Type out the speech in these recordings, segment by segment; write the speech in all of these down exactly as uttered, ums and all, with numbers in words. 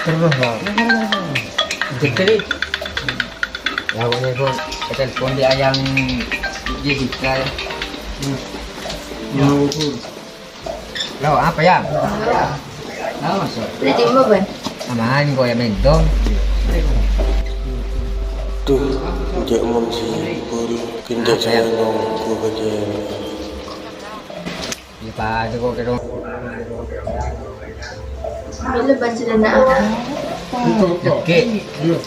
Terus, Pak. Jadi, lawannya pun telepon di ayang di Dika ya. Hmm. Lo, apa ya? Nama, Sir? Udah timbul, Bang? Aman, gue yang mentong. Duh, cek mon si Pur, pindah saya nongko ke dia. Iya, Pak, itu kok kira. Bila baca dan nak. Oke. Iya.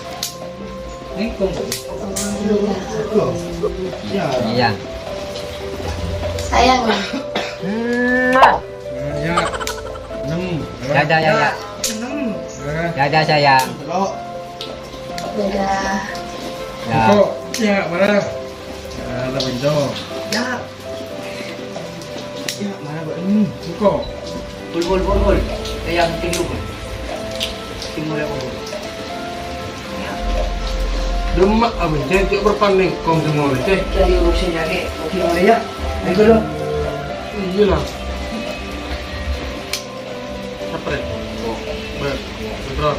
Iya. Sayang. Mwah. Ya. Enam. Dadah, ya, ya. Enam. Dadah, sayang. Dadah. Ya. Kok? Ya, mana? Ya, tak bencong. Ya. Ya, mana, Pak? Hmm, engko'. Bul, bul, bul, bul. Eh, yang tinggi, bul. Tinggi, bul. Demak, abang, jangan cek berpanding, kong semua, cek. Cari urusan, cari. Oke, boleh, ya? Ayo, dulu. Iyalah. Apa, Rek? Oh, ber-, berperan.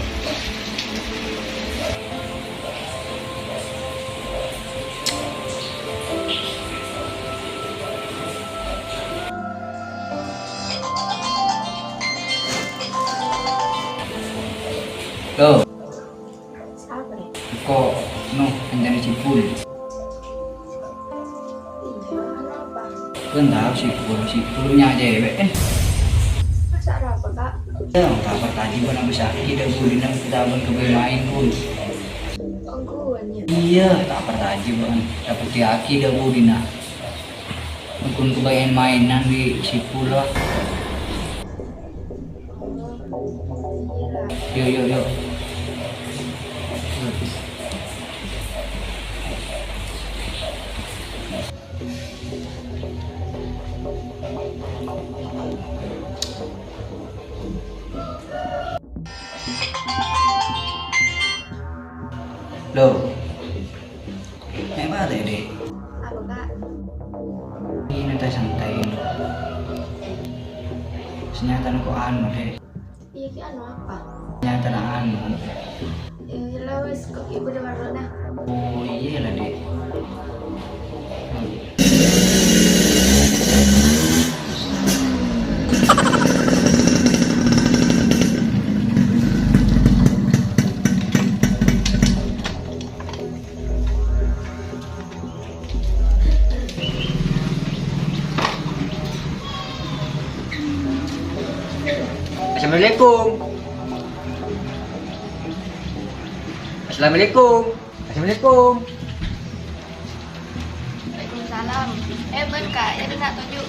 Tuh. Sapa, Rek? Engko', no, kancana si Pul. Iya, kenapa? Kan tao si Pul, si Pul nya'a cewek, eh. Masa' arapa, Kak? Ya, tak parcajâ bân apa sakit dah, Bu, dina kita bân kebay main, Bu. Ongguan, ya? Iya, tak parcajâ bân. Dapet aki dah, Bu, dina. Engko' kebay main-mainan bi' si Pul, lah. Yo, yo, yo. Loh. Nek balik, Dek. Apa, Kak? Ini teh santai, Dek. Senyatana kok anu, Dek. Iya, ki anu apa? Senyatana anu. Ya, lah, wes, kok ibu udah baru, nah. Oh, iya lah, Dek. Assalamualaikum. Assalamualaikum. Assalamualaikum. Waalaikumsalam. Eh, bân, Kak, ya, nak toju'.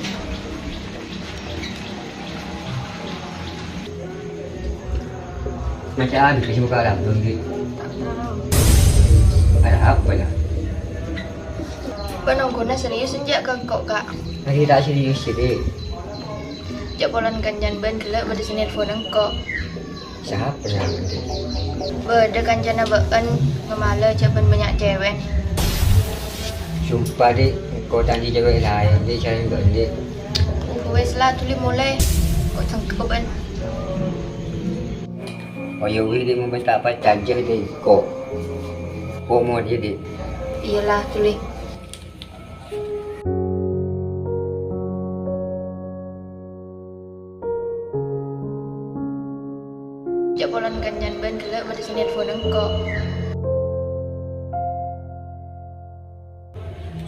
Maca'an, kasih buka Arab, belum di. Ada apa ya? Bân ongghuna serius enjâ' ka engko', Kak? Lagi tak serius sih, Dek. Jâ' polana kancana bân ghellâ' bâdâ sè nelpon engko'. Sapa ya? Bâdâ kancana bâ'ân ngamala jâ' bân bânnya' cewek. Sumpah, Dek, engko' ta' anḍi' cewek laèn, Dek, sareng bâ'ân, Dek. Wes la, dhuli molè. Kok jâ' engko' bân. Oh, ya wis, Dek, mon ta' parcajâ, Dek, engko'. Engko' mon, ya, Dek. Iyalah, dhuli. Jâ' polana kancana bân ghellâ' bâdâ sè nelpon engko'.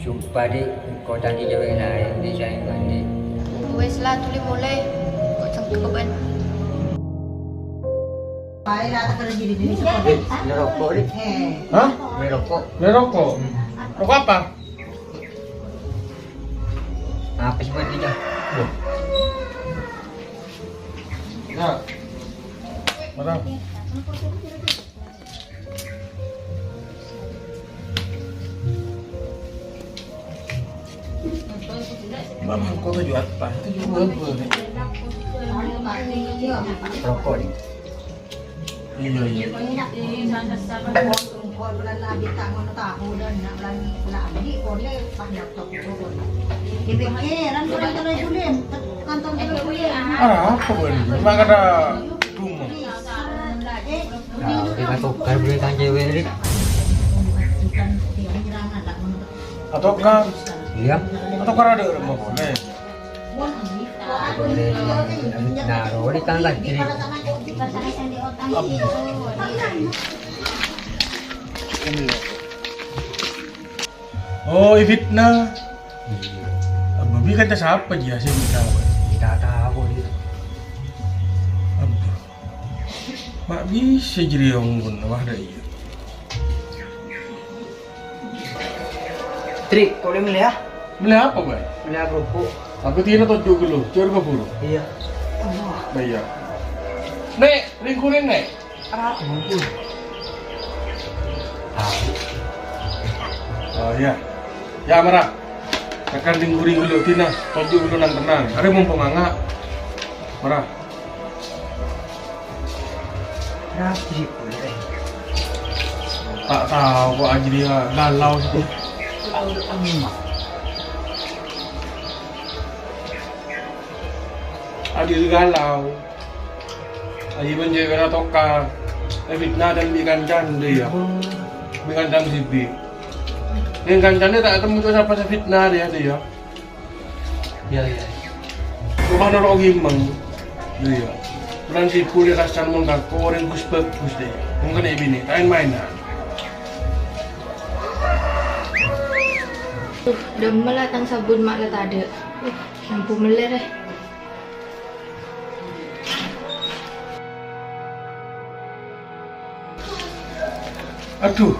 Sumpah, Dek, engko' ta' anḍi' cewek laèn, Dek, sareng bâ'ân, Dek. Wes la, dhuli molè. Kok jâ' engko' bân. Bâi la, tak kerja di sini. Eh, beli rokok, Dek. Eh. Hah? Beli rokok. Beli rokok? Rokok apa? Apa sih, Pak, ini, Cak? Loh. Ya. Mana? Bang, kok tujuh apa? Tujuh bulan, bulan, ya? Rokok, nih. Iya, iya. Dipikiran orang terus, Julian. Kantong terus, Julian. Ah, apa, Bang? Cuma kata bunga. Atokar bâli kan cewek, Rik. Atokar? Iyâ. Atokar adâ' remma polè. Polè, Rik, kan kan, Rik. Oh, èfitna. Iyâ. Abâ, bi' kanca sapa jiyâ sè èfitna? Iyâ, ta' tao, Rik. Abâ. Ma' bisa jârèya ongguna, wah, dâ' iyâ. Tri, kok lè mellè, yâ? Mellè apa, Bân? Mellè kerupuk. Abdhina toju' ghâllu, jhâ' buru. Iyâ. Nah, iyâ. Nè', ring-orèng, Nè'. Ara, ampon. Ah. Oh, iyâ. Yâ, mara. Tekan ring-orèng ghâllu, dhina. Toju' ghâllu nang-tennang. Arè mompong anga'. Mara. Rapi pole. Ta' tao kok ajârèya galau sih. Ajârèya galau. Ajârèya bân cewek atokar. Èfitna dâ' bi' kancana, dâ' iyâ. Bi' kancana sè bi'. Neng kancana ta' temmot sapa sè fitna, dâ' iyâ, dâ' iyâ. Iyâ, iyâ. Coma noro' gimeng. Iyâ. Bulan sibuk ya rasan mon ka orèng gus-bagus dâ'. Mungkin è binè, ta' maènan. Duh, dâmmel la tang sabun ma' la tadâ'. Uh, shampoo mellè rè. Adhu,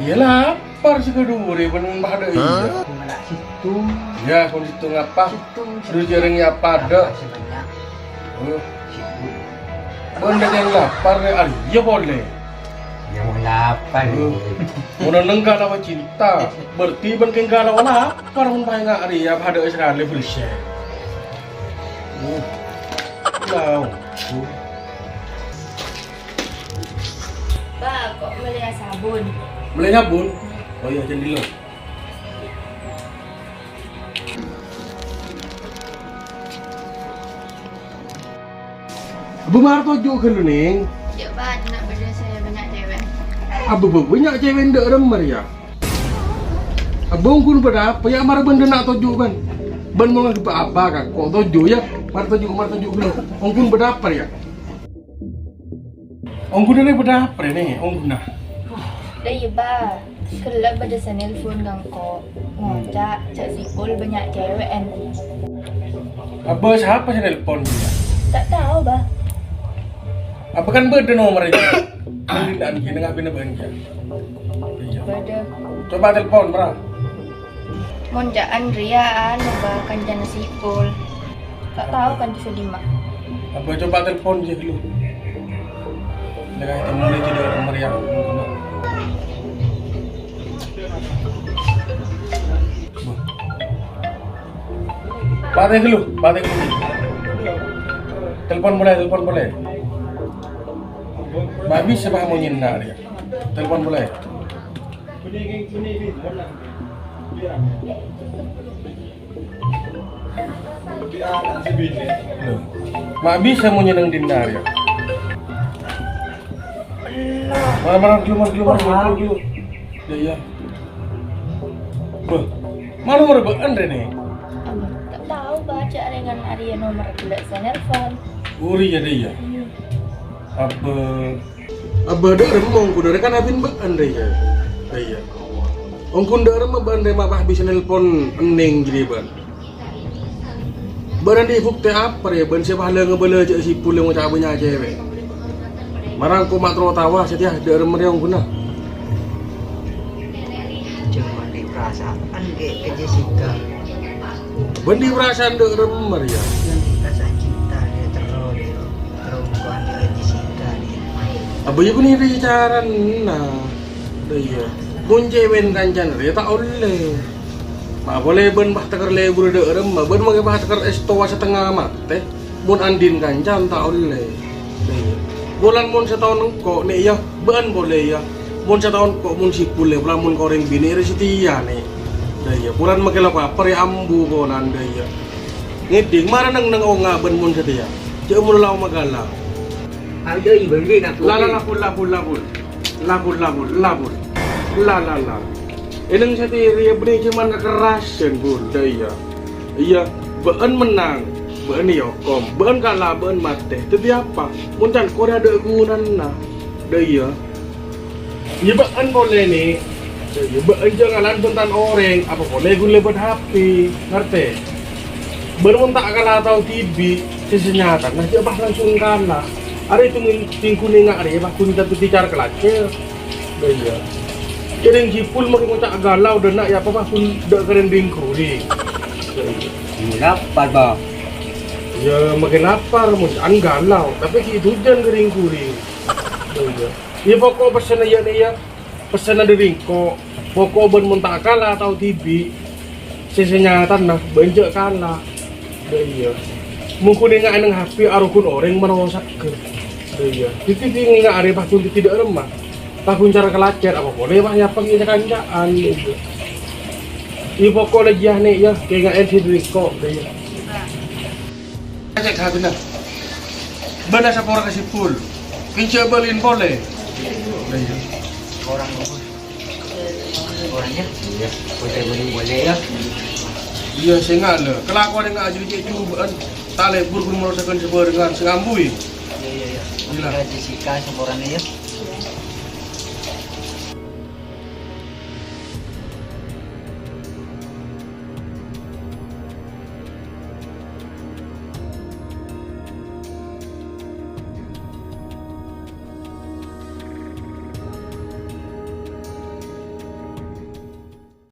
iyâ lapar sè kadhuwârè bân padâ iyâ. Ngala' sèttong. Iyâ, kon sèttong apa? Sèttong. Terros jhâreng ya padâ. Apa sè bânnya'? Oh. Sèttong. Bân dâ' yang lapar rè, arèya polè. Ya, mon lapar, Oh. Iyâ. Mon neng kalawan cinta, berarti bân kèng kalawan lapar mon paènga' arèya padâ sakalè berse. Oh. Wow. Ba, kok mellèya sabun? Mellè sabun? Oh iyâ, jhâ' dilo. Abâ' mara toju' ghâllu, Neng. Iyâ, Ba, dâ' bâdâ sè bânnya' cewek. Abâ', bâ-, bânnya' cewek dâ' remma rèya. Abâ' ongghu bâdâ apa, yâ, mara bân dâ' na' toju' bân. Bân mon nganggep apa, ka, kok toju', yâ. Mara toju', mara toju' ghâllu. Ongghu bâdâ apa, yâ? Ongghu dâri bâdâ apa rè, Nè? Ongghu, nah. Lah iyâ, Ba. Ghellâ' bâdâ sè nelpon ka engko'. Ngoca' jhâ' Sipul bânnya' cewek, en. Abâ, sapa sè nelpon? Ta' tao, Ba. Abâ kan bâdâ nomerra. Neng dina'an kènè ngabinna bân, yâ. Iyâ. Bâdâ. Coba telpon, mara. Mon ca'an rèya anu, Ba, kancana Sipul. Ta' tao kanca sè dimma. Abâ coba telpon jiyâ ghâllu. Nèka temmo jiyâ dâ' remma rèya. Patè ghâllu, patè ghâllu. Telpon polè, telpon polè. Ma' bisa, Ba, mon nyènna' rèya. Telpon polè. Loh, ma' bisa mon nyènna' dinna' rèya. Mara, mara, ghâllu, mara, ghâllu, mara, ghâllu, ghâllu. Iyâ, iyâ. Bâh, ma' nomer bâ'ân rèya, Nè? Abâ, ta' tao, Ba, ca'na rèng arèya nomer ghellâ' sè nelpon. Oh, rèya, rèya. Hmm. Abâ. Abâ dâ' remma ongghu dâri kan abin bâ'ân rèya. Iyâ. Ongghu dâ' remma bâ'ân rèya ma' pas bisa nelpon Neng jârèya bâ'ân. Bâ'ân andi' buktè apa rèya bâ'ân sè pas la ngabâlâ jhâ' Sipul ngoca' bânnya' cewek. Mara engko' ma' terro tawa satèya dâ' remma rèya ongghuna. Coma andi' perasaan ka, ka Jessica. Bâ'ân andi' perasaan dâ' remma rèya. Yang perasaan cinta dia terro dia. Perempuan di Jessica dia. Abâ iyâ bânnè rèya carana. Dâ' iyâ. Mon cewek kancana rèya ta' ollè. Ma' polè bâ'ân pas tèkèr lebur dâ' remma, bâ'ân mangkè pas tèkèr èstowa satengnga matè. Mon andin kancana ta' ollè. Dâ' iyâ. Polana mon sataon engko', Nè, iyâ, bâ'ân polè, iyâ. Mon sataon engko', mon Sipul, polana mon ka orèng binè' rèya satèya, Nè. Dâ' iyâ. Polana mangkè la apa rèya ambu polana, dâ' iyâ. Ngèdhing, mara neng-neng onga' bâ'ân mon satèya. Jhâ' mon lao magala. Ayo, iya, beli nak La, la, kopi. La, pul, la, pul, la, pul. Labur, labur, labur. La, la, la. Ènèng satèya rèya bânnè jhâman kakerrasan, Bun. Dâ iyâ. Iyâ, bâ'ân mennang, bâ'ân èokom, bâ'ân kala, bâ'ân matè. Dhâddhi apa? Mon can-, korè adâ' ghunana. Dâ iyâ. Iyâ, bâ'ân polè, Nè. Dâ iyâ, bâ'ân jhâ' ngalan bhântan orèng, apa polè ghun lèbât H P. Ngartè? Bâ'ân mon ta' kala tao dhibi', sè sanyatana jhâ' pas langsung kala. Arèya tunggu-, tunggu nènga' arèya pas ghun ta' dhâddhi car-kalacèr. Dâ iyâ. Kèrèng Jipul maskè ngoca' galau dâ' na' iyâ apa pas ghun dâ' karèn rèng ghuri. Dâ iyâ. Lapar, Bang. Iyâ, maskè lapar, mon an galau, tapè ghi' dhujân ka rèng ghuri. Dâ iyâ. Iyâ, poko' pèssèna iyâ, Nè, iyâ. Pèssèna dâri engko', poko' bâ'ân mon ta' kala tao dhibi', sè sanyatana bâ'ân jhâ' kala. Dâ iyâ. Mon ghun nènga' è nèng H P arowa ghun orèng marosagghâ. Dâ iyâ. Dhâddhi nènga' arèya pas ghun dhâddhi dâ' remma. Pas ghun car-kalacèr apa polè pas nyapa ghi' ca-kanca'an. Dâ iyâ. Iyâ poko' la jiyâ, Nè, iyâ, kènga'è dâri engko'. Dâ iyâ. Cè' kabina. Bâ'na sapora ka Sipul. Kèng jhâ' bâliin polè. Orèng, Bos. Orèng, yâ? Iyâ. Bâliin polè, yâ. Iyâ, sènga' la. Kalakowan nènga' ajâriyâ cè' jhubâ'ân. Ta' lebur ghun marosagghân sabhârengan. Sènga' ambu, yâ. Iyâ, iyâ, iyâ. Iyâ. Jessica saporana, yâ.